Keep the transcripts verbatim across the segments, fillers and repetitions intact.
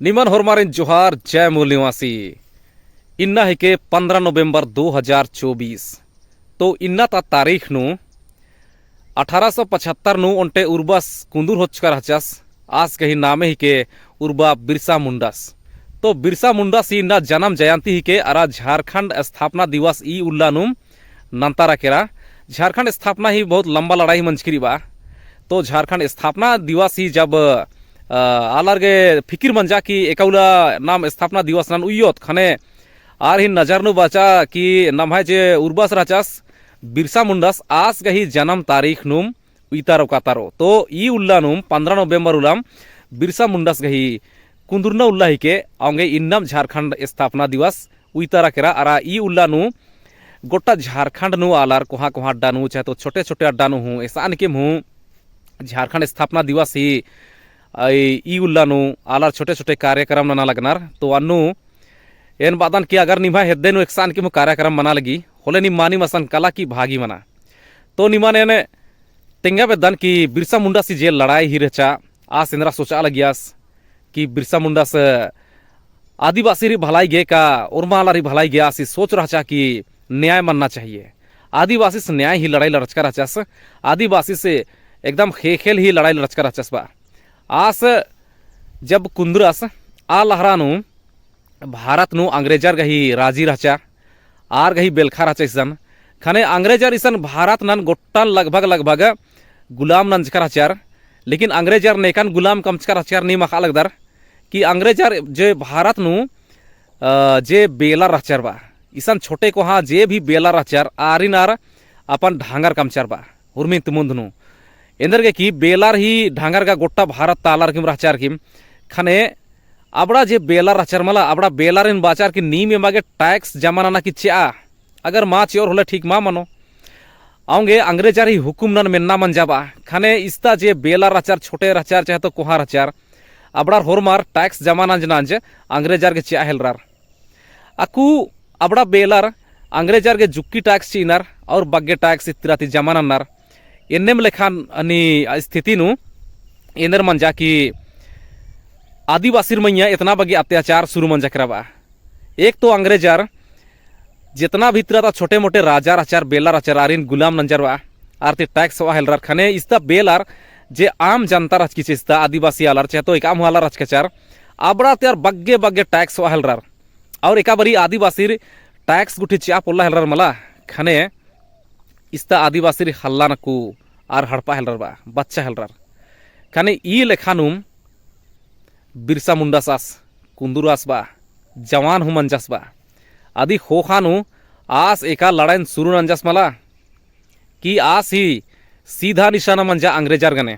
निमन होरमारिन जोहार, जय मूल निवासी। इन्ना हिके पन्द्रह नवंबर दो हज़ार चौबीस। तो इन्ना ता तारीख नू अठारह सौ पचहत्तर नू ओन्टे उर्बस कुन्दुर होचका रहचस, आस गही नामे हिके उर्बा बिरसा मुंडस। तो बिरसा मुंडस ही इन्ना जनम जयंती हिके अरा झारखंड स्थापना दिवस ई उल्ला नू नन्तारा केरा। झारखंड स्थापना ही बहुत लंबा लड़ाई मंजकी रई बा। तो झारखंड स्थापना दिवस ही जब, अ, आलर गे फिकिर मंजा कि एका उल्ला नाम स्थापना दिवस नन उइयोत, खने आर ही नजर नू बाचा कि नम्है जे उर्बस रहचस बिरसा मुंडस आस गही जनम तारीख नुम उइतारो कातारो। तो ई उल्ला नुम पन्द्रह नवंबर उल्लम बिरसा मुंडस गही कुन्दुरना उल्ला हिके, औंगे इन्नम झारखंड स्थापना दिवस उइतारा केरा। अरा ई उल्ला नू गोट्टा झारखंड नू आलर कोहाँ कोहाँ अड्डा नू, चाहे तो छोटे छोटे अड्डा नू हूँ, एसानिकिम हूँ झारखंड स्थापना दिवस ही, आई, ई उल्ला नू आलर छोटे छोटे कार्यक्रम नना लगनर। तो अन्नू एन बादन कि अगर निम्है हेद्दे नू एकसानिकिम हूँ कार्यक्रम मना लगी, होले निम्मानिम असन कला की भागी मना। तो निमन एन तेंगा बेद्दन कि बिरसा मुंडस ही जे लड़ाई ही रहचा, आस एन्दरा सोचा लगियस कि बिरसा मुंडस आदिवासी री भलाई गे का ओर्मा आलर री भलाई गे, आस ही सोच रहचा कि न्याय मन्ना चाहिए। आदिवासिस न्याय ही लड़ाई लड़चका रहचस, आदिवासिस एकदम ख़ेख़ेल ही लड़ाई लड़चका रहचस बा। आस जब कुन्दुरस आ लहरा नू भारत नू अंग्रेजर गही राजी रहचा, आर गही बेलखा रहचा इसन। खने अंग्रेजर इसन भारत नन गोट्टन लगभग लगभग गुलाम नंजका रहचर, लेकिन अंग्रेजर नेकन गुलाम कमचका रहचर नीम अख़ा लगदर कि अंग्रेजर जे भारत नू, अ, जे बेलर रहचर बा, इसन छोटे कोहाँ जे भी बेलर रहचर, आरिन आर अपन ढांगर कमचर बा। हुरमिन तिमुन्द नू। एन्देरगे कि बेलर ही ढांगर गा गोट्टा भारत ता आलर किम रहचर किम। खने अबड़ा जे बेलर रहचर मला, अबड़ा बेलरिन बाचर कि नीम एमा गे tax जमा नना की चिआ। अगर मा चिओर होले ठीक मा मनो। औंगे अंग्रेजर ही हुकुम नन मेन्ना मंजा बा। खने इस्ता जे बेलर रहचर, छोटे रहचर, चाहे तो कोहाँ रहचर, अबड़ार होरमर tax जमा नंज नंज अंग्रेजर गे चिआ हेलरर। अक्कु अबड़ा बेलर अंग्रेजर गे जुक्की tax चिअनर और बग्गे tax इतरा ती जमा नन्नर। एन्नेम लेखा नी स्थिति नू एन्देर मंजा कि आदिवासिर मइय्याँ एतना बग्गे अत्याचार शुरू मंजा केरा बा। एक तो अंग्रेजर जेतना भी इतरा ता छोटे मोटे राजा रहचर, बेलर रहचर, आरिन गुलाम नंजर बा, आर ती tax होआ हेलरर। खने इस्ता बेलर जे आम जनता रहचकी चे, इस्ता आदिवासी आलर, चाहे तो एकअम हूँ आलर रहचका रहचर, अबड़ा ती आर बग्गे बग्गे tax होआ हेलरर। और एका बारी आदिवासिर tax गुट्ठी चिआ पोल्ला हेलरर मला, खने इस्ता आदिवासिर हल्ला नकु आर हड़पा हेलरर बा, बच्चा हेलरर। खने ई लेखा नुम बिरसा मुंडस आस कुन्दुरस बा, जवान हूँ मंजस बा। अदी ख़ोख़ा नू आस एका लड़ाइन शुरू नंजस मला, कि आस ही सीधा निशाना मंजा अंग्रेजर गने।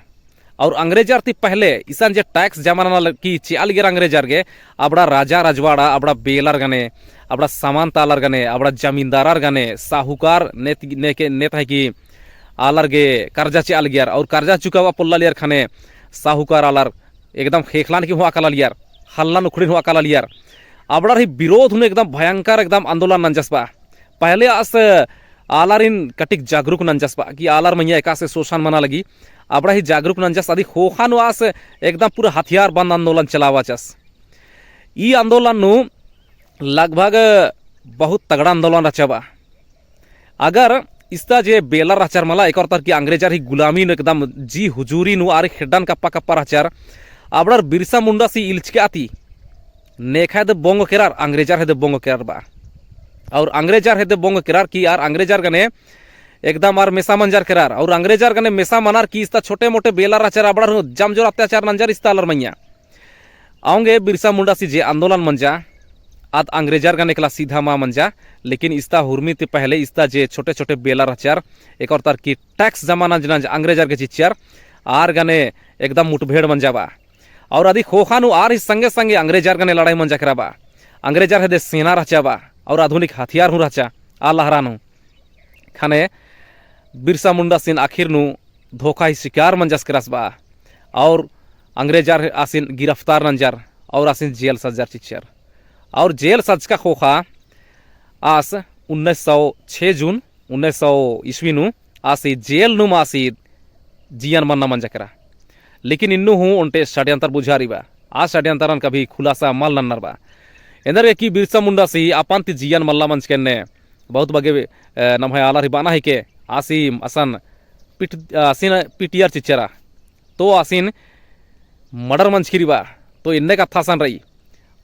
और अंग्रेजर ती पहले इसन जे tax जमा नना ल-, की चिआ लगियर अंग्रेजर गे, अबड़ा राजा रजवाड़ा, अबड़ा बेलर गने, अबड़ा सामंत आलर गने, अबड़ा जमींदारर गने, साहूकार नेत, नेके, नेत है कि आलर गे कर्जा चिआ लगियर, और कर्जा चुकाबआ पोल्ला लियर खने साहूकार आलर एकदम ख़ेख़लान की हुआ कला लियर, हल्ला नुखड़िन हुआ कला लियर। अबड़ार ही विरोध नू एकदम भयंकर एकदम आंदोलन नंजस बा। पहले आस आलारिन कटिक जागरूक नंजस बा कि आलार मइय्याँ एकासे शोषण मना लगी। अबड़ा ही जागरूक नंजस, अदी ख़ोख़ा नू आस एकदम पूरा हथियार बंद आंदोलन चलाबाचस। ई आंदोलन नू लगभग बहुत तगड़ा आंदोलन रहचा बा। अगर इस्ता जे बेलर रहचर मला, एकर तर की अंग्रेजर ही गुलामी नू एकदम जी हुजूरी नू आर खेड्डन कप्पा कप्पा रहचर, अबड़ार बिरसा मुंडस ही इल्चका ती नेखा हेद्दे बोंग केरर, अंग्रेजर हेद्दे बोंग केरर बा। और अंग्रेजर हेद्दे बोंग केरर कि आर अंग्रेजर गने एकदम आर मेसा मंजर केरर। और अंग्रेजर गने मेसा मनर कि इस्ता छोटे मोटे बेलर रहचर, अबड़ार हूँ जमजोर अत्याचार नंजर इस्ता आलर मइय्याँ। औंगे बिरसा मुंडस ही जे आंदोलन मंजा, आद अंग्रेजर गने एकला सीधा मा मंजा, लेकिन इस्ता हुरमी ती पहले इस्ता जे छोटे छोटे बेलर रहचर, एकर तर की tax जमा नंज नंज अंग्रेजर गे चिच्चर, आर गने एकदम मुठभेड़ मंजा बा। और अदी ख़ोख़ा नू आर ही संगे संगे अंग्रेजर गने लड़ाई मंजा केरा बा। अंग्रेजर हेद्दे सेना रहचा बा और आधुनिक हथियार हूँ रहचा आ लहरा नू। खने बिरसा मुंडासिन आखिर नू धोखा ही शिकार मंजस केरस बा और अंग्रेजर आसिन गिरफ्तार नंजर और आसिन जेल सज्जर चिच्चर। और जेल सज्जका ख़ोख़ा आस उन्नीस सौ छः जून उन्नीस सौ ईस्वी नू आसी जेल नू मासी जियन मन्ना मंजा केरा। लेकिन इन्नु हूँ ओन्टे षड्यंत्र बुझारी बा। आस षड्यंतरन कभी खुलासा मल नन्नर बा। एन्देरगे कि बिरसा मुंडासी अपन ती जियन मल्ला मंजका एन्ने बहुत बग्गे, अ, नम्है आलर ही बअना हिके आसिम असन पिट-, अ, आसिन पिटियर चिच्चरा। तो आसिन murder मंजकी रई बा। तो एन्ने कत्था असन रई।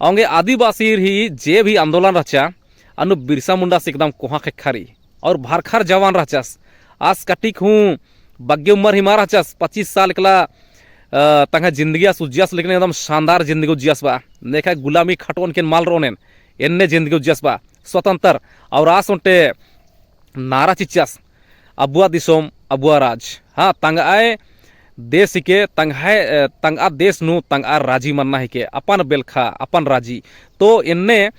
औंगे आदिवासीर ही जे भी आंदोलन रहचा, अन्नु बिरसा मुंडासी एकदम कोहाँ ख़ेक्खा रई। और भरखर जवान रहचस। आस कटिक हूँ बग्गे उम्मर ही मा रहचस, पच्चीस साल एकला, अ, तंग्है जिंदगी आस उज्जियस, लेकिन एकदम शानदार जिंदगी उज्जियस बा। नेखा गुलामी खटोन केन मल रओन एन, एन्ने जिंदगी उज्जियस बा, स्वतंत्र। और आस ओन्टे नारा चिच्चस, अबुआ दिसोम, अबुआ राज। हाँ, तंगआ देश हिके, तंगआ, अ, तंगआ देश नू, तंगआ राजी मन्ना हिके, अपन बेलखा, अपन राजी। तो एन्ने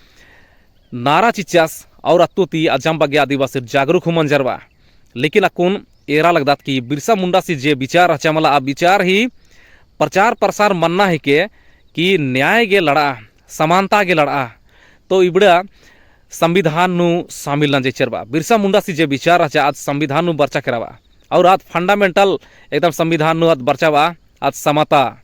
नारा चिच्चस और अत्तु ती अजम बग्गे आदिवासीर जागरूक हूँ मंजर बा। लेकिन अक्कुन एरा लगदत कि बिरसा मुंडासी जे विचार रहचा मला, आ विचार ही प्रचार प्रसार मन्ना हिके कि न्याय गे लड़आ, समानता गे लड़आ। तो इबड़ा संविधान नू शामिल नंजर बा। बिरसा मुंडासी जे विचार रहचा आद संविधान नू बरचा केरा बा। और आद fundamental एकदम संविधान नू आद बरचा बा, आद समता,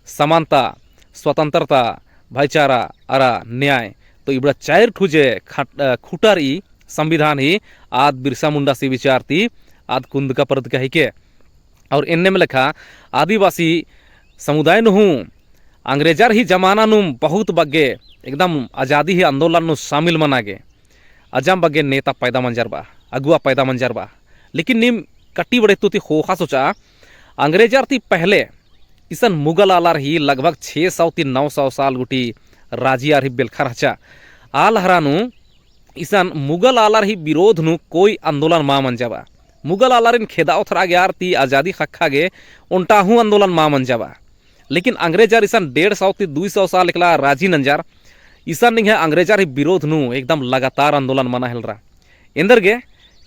समानता, स्वतंत्रता, भाईचारा, अरा न्याय। तो इबड़ा चार ठू जे खट-, अ, खुटा रई संविधान ही आद बिरसा मुंडासी विचार ती आद कुन्दका परदका हिके। और एन्नेम लेखा आदिवासी समुदाय नू हूँ अंग्रेजर ही जमाना नू बहुत बग्गे एकदम आजादी ही आंदोलन नू शामिल मना गे अजम बग्गे नेता पैदा मंजर बा, अगुआ पैदा मंजर बा। लेकिन नीम कट्टी बड़े तो ती ख़ोख़ा सोचा, अंग्रेजर ती पहले इसन मुगल आलर ही लगभग छे सौ ती नौ सौ साल गूटी राजी आर ही बेलखा रहचा। आ लहरा नू इसन मुगल आलर ही विरोध नू कोई आंदोलन मा मंजा बा। मुगल आलरिन खेदा ओथरा गे आर ती आजादी ख़क्खा गे ओन्टा हूँ आंदोलन मा मंजा बा। लेकिन अंग्रेजर इसन डेढ़ सौ ती दुई सौ साल एकला राजी नंजर, इसन निंग्है अंग्रेजर ही विरोध नू एकदम लगातार आंदोलन मना हेलरा। एन्देरगे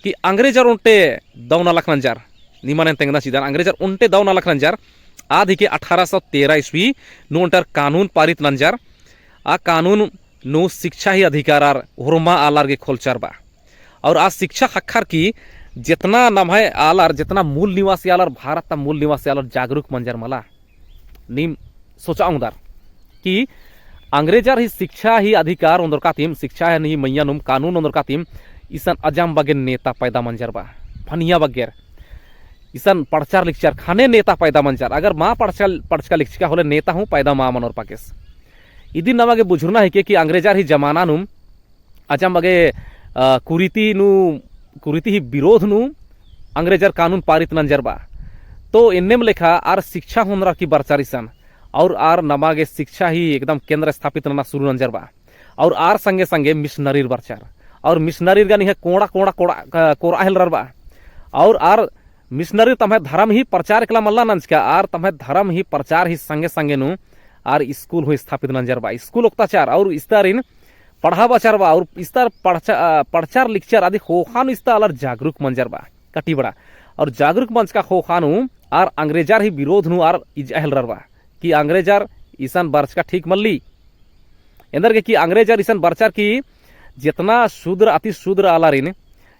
कि अंग्रेजर ओन्टे दौ नलख नंजर, निमन एन तेंगना चिदन, अंग्रेजर ओन्टे दौ नलख नंजर, आद हिके अठारह सौ तेरह ईस्वी नू ओन्टर कानून पारित नंजर, आ कानून नू शिक्षा ही अधिकार आर होरमा आलर गे खोलचर बा। और आ शिक्षा ख़क्खर की जेतना नम्है आलर, जेतना मूल निवासी आलर, भारत ता मूल निवासी आलर जागरूक मंजर मला। नीम सोचा ओंगदर कि अंग्रेजर ही शिक्षा ही अधिकार ओन्दरका तिम, शिक्षा ही मइय्याँ नुम कानून ओन्दरका तिम, इसन अजम बग्गे नेता पैदा मंजर बा, फनिया बग्गेर। इसन पढ़चर लिखचर ख़ने नेता पैदा मंजर, अगर मा पढ़चर, पढ़चका लिखचका होले नेता हूँ पैदा मा मनोर पाकेस। इदिन नमा गे बुझुरना हिके कि अंग्रेजर ही जमाना नुम अजम बग्गे, अ, कुरीति नू, कुरीति ही विरोध नू अंग्रेजर कानून पारित नंजर बा। तो एन्नेम लेखा आर शिक्षा होन्दरा की बरचर इसन, और आर नमा गे शिक्षा ही एकदम केंद्र स्थापित नना शुरू नंजर बा। और आर संगे संगे मिशनरीर बरचर, और मिशनरीर गने निंग्है कोड़ा कोड़ा कोड़ा, अ, कोरआ हेलरर बा। और आर मिशनरी तम्है धरम ही प्रचार एकला मल्ला नंजका, आर तम्है धरम ही प्रचार ही संगे संगे नू आर स्कूल हूँ स्थापित नंजर बा। स्कूल ओक्ताचर और इस्तारिन पढ़ाबाचर बा और इस्तार पढ़चा-, अ, पढ़चर लिखचर अदी ख़ोख़ा नू इस्ता आलर जागरूक मंजर बा कटिबड़ा। और जागरूक मंजका ख़ोख़ा नू आर अंग्रेजर ही विरोध नू आर इज्जा हेलरर बा कि अंग्रेजर इसन बरचका ठीक मल्ली। एन्देरगे कि अंग्रेजर इसन बरचर की जेतना शूद्र अति शूद्र आलारिन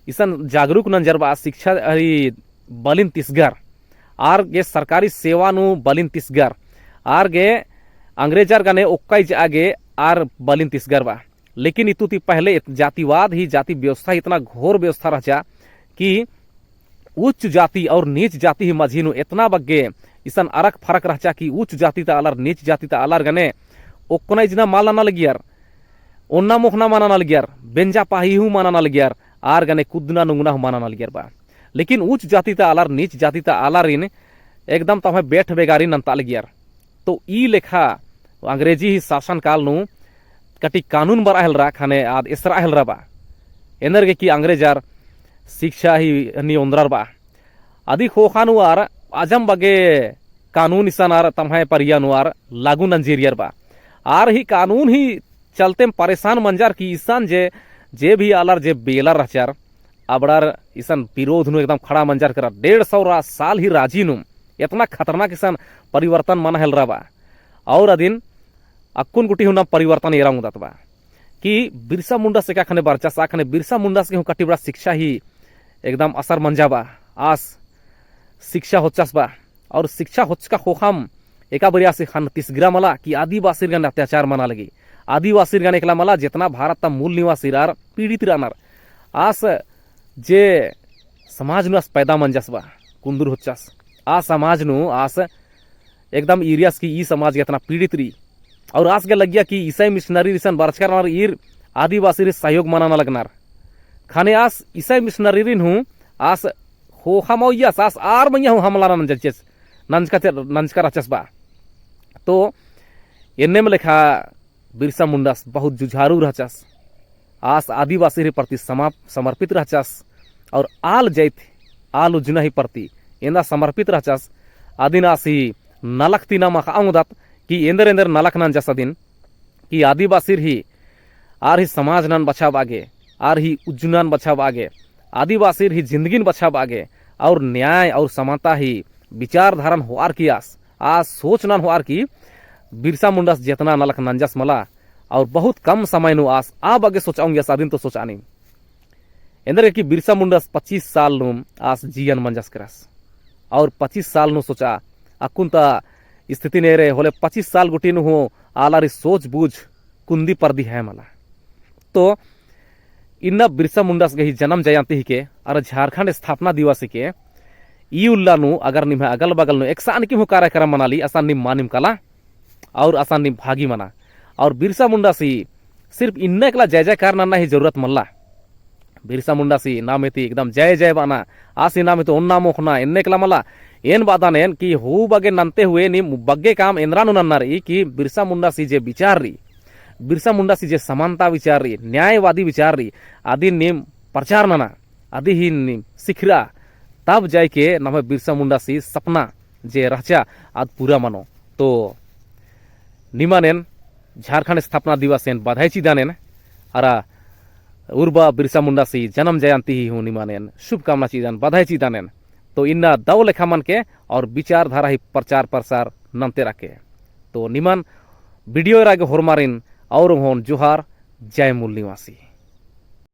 इसन जागरूक नंजर बा शिक्षा ही बलिन तिसगर, आर गे सरकारी सेवा नू बलिन तिसगर, आर गे अंग्रेजर गने ओक्का इज्जा गे आर बलिन तिसगर बा। लेकिन इतु ती पहले इत-, जातिवाद ही जाति व्यवस्था इतना घोर व्यवस्था रहचा कि उच्च जाति और नीच जाति ही मझी नू एतना बग्गे इसन अरक फरक रहचा कि उच्च जाति ता आलर नीच जाति ता आलर गने ओक्कना इजना मल नना लगियर, ओन्ना मोख़ना मल नना लगियर, बेंजा पाही हूँ मल नना लगियर, आर गने कुद्दना नुंगना हूँ मल नना लगियर बा। लेकिन उच्च जाति ता आलर नीच जाति ता आलारिन एकदम तम्है बेठ बेगारी नन्ता लगियर। तो ई लेखा अंग्रेजी ही शासन काल नू कटी कानून बरआ हेलरा ख़ने आद एसरआ हेलरा बा। एन्देरगे कि अंग्रेजर शिक्षा ही हनी ओन्द्रर बा। अदी ख़ोख़ा नू आर अजम बग्गे कानून इसन आर तम्है परिया नू आर लागू नंजीरियर बा। आर ही कानून ही चलतेम परेशान मंजर कि इसन जे, जे भी आलर जे बेलर रहचर, अबड़र इसन विरोध नू एकदम खड़ा मंजर केरा। डेढ़ सौ रा-, साल ही राजी नू एतना खतरनाक इसन परिवर्तन मना हेलरा बा। और अदिन अक्कुन गुटी हूँ ना परिवर्तन एरा ओंगदत बा कि बिरसा मुंडास एका ख़ने बरचस, आ ख़ने बिरसा मुंडास गे हूँ कटी बड़ा शिक्षा ही एकदम असर मंजा बा। आस शिक्षा होचस बा और शिक्षा होचका ख़ोख़ाम एका बारी आस ख़न्न तिसगरा मला कि आदिवासिर गने अत्याचार मना लगी। आदिवासिर गने एकला मला, जेतना भारत ता मूल निवासीर आर पीड़ित रअनर। आस जे समाज नू आस पैदा मंजस बा, कुन्दुर होचस, आ समाज नू आस एकदम ईरियस कि ई समाज गे एतना पीड़ित रई। और आस गे लग्गिया कि ईसाई मिशनरी इसन बरचका रअनर, ईर आदिवासिर ही सहयोग मना नना लगनर। ख़ने आस ईसाई मिशनरीरिन हूँ आस ख़ोख़ा मल उइयस, आस आर मइय्याँ हूँ हमला नंजचस, नंजका, नंजका रहचस बा। तो एन्नेम लेखा बिरसा मुंडास बहुत जुझारू रहचस। आस आदिवासिर ही प्रति समा-, समर्पित रहचस। और आल जाइत, आल उज्जना ही प्रति एन्दा समर्पित रहचस। अदिन आस ही नलख ती नाम अख़आ ओंगदत कि एन्देर एन्देर नलख नंजस अदिन कि आदिवासिर ही आर ही समाज नन बछाबआ गे, आर ही उज्जनन बछाबआ गे, आदिवासिर ही जिंदगीन बछाबआ गे, और न्याय और समानता ही विचारधारन होअर की आस, आ सोच नन होअर की बिरसा मुंडास जेतना नलख नंजस मला, और बहुत कम समय नू आस आ बग्गे सोचआ ओंगियस, अदिन तो सोचआ नीम। एन्देर कि बिरसा मुंडास पच्चीस साल नू आस जियन मंजस केरस। और पच्चीस साल नू सोचआ, अक्कुन ता स्थिति ने रे होले पच्चीस साल गुटी नू हूँ आलर ही सोच बूझ कुन्दी परदी है मला। तो इन्ना बिरसा मुंडास गही जनम जयंती हिके, अरा झारखंड स्थापना दिवस हिके, ई उल्ला नू अगर निम्है अगल बगल नू एकसन किम हूँ कार्यक्रम मनाली, असन नीम मानिम कला, और असन नीम भागी मना। और बिरसा मुंडासी सिर्फ इन्ना एकला जय जयकार नन्ना ही जरूरत मल्ला। बिरसा मुंडासी नामे ती एकदम जय जय बअना, आसी नामे ती ओन्ना मोख़ना, एन्ने एकला मला। एन बअदन एन कि हूँ बग्गे नन्ते हुए नीम बग्गे काम एन्दरा नू नन्ना रई कि बिरसा मुंडासी जे विचार रई, बिरसा मुंडासी जे समानता विचार रई, न्यायवादी विचार रई, अदिन नीम प्रचार नना, अदी ही नीम सिखरआ, तब जाइके नम्है बिरसा मुंडासी सपना जे रहचा आद पूरा मनो। तो निमन एन झारखंड स्थापना दिवस एन बधाई चिदन एन, अरा उर्बा बिरसा मुंडासी जनम जयंती ही हूँ निमन एन शुभकामना चिदन, बधाई चिदन एन। तो इन्ना दव लेखा मनके और विचारधारा ही प्रचार प्रसार नन्ते रअके। तो निमन video एरा गे होरमारिन और होन जोहार, जय मूल निवासी।